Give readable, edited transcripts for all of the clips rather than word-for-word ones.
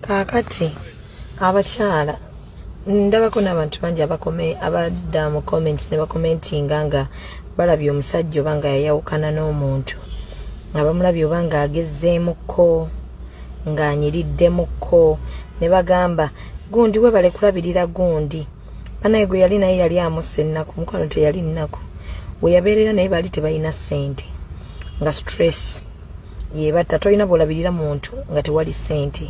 Kaakati abakyala ndabako n'abantu bangi abakome abadda mu comments ne bakomentinga nga balabye omusajja oba nga yayawukana n'omuntu, nga bamulabye oba nga agezzeemukko, ng'anyiriddemukko, ne bagamba gundi webale kulabirira gundi. Banaye gwe yali naye yali amussa ennaku, mukwano teyali nnaku we yabeerera naye, baali tebalina ssente nga stress yebatta. Tolina bwolabirira muntu nga tewali ssente,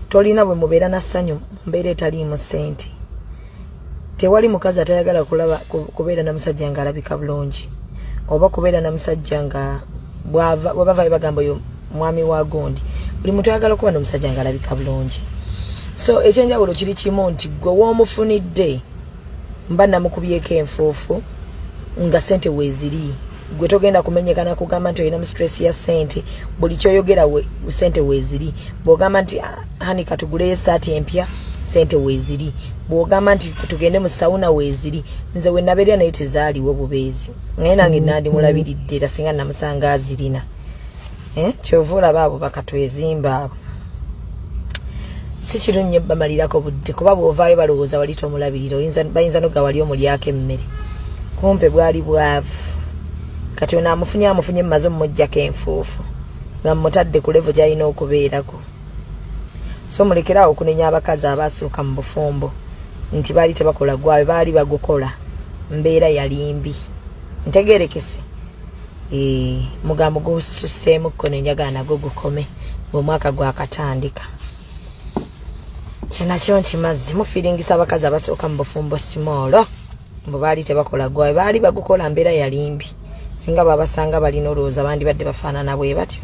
tolina bwe mubeera na ssanyu mu mbeera etaliimu ssente. Tewali mukazi atayagala kulaba kubeera na musajja nga alabika bulungi, oba kubeera na musajja nga bwebavayo bagamba oyo mwami wa gundi. Buli muntu ayagala okuba n'omusajja nga alabika bulungi. So ekyenjawulo kiri kimu nti gwe w'omufunidde mba namukubyeko enfuufu nga sente weeziri, gwe togenda kumenyekana kugamba nti olina mu stress ya sente. Buli kyoyogera sente weeziri. Bw'ogamba nti, ah, hani katuguleyo esaati empya, sente weeziri. Bw'ogamba nti tugende mu sauna, weeziri. Nze we nabeerera naye tezaaliwo bubeezi, naye nange nandimulabiridde era singa namusanga azirina. Eh, kyova olaba abo bakatwezimba abo si kirungi nnyo bamalirako budde, kuba bw'ovaayo balowooza wali tomulabirira, bayinza noga wali omulyako emmere, kumpe bwali bwavu. Kati ono amufunye amufunye mumaze omumuggyako enfuufu nga mumutadde ku level gy'alina okubeerako. So mulekere awo okunenya abakazi abaasooka mu bufumbo nti baali tebakola gwabwe, baali bagukola, mbeera yali mbi. Ntegerekese. Eh, mugambo gususeemukko nenjagala nagwo gukome ng'omwaka gwakatandika. Kyo nakyo nkimazi mufiringisa abakazi abasooka mu bufumbo simoolo mbu baali tebakola gwabwe, baali bagukola, mbeera yali mbi. Singa babasanga balina olowooza bandibadde bafaanana bwe batyo.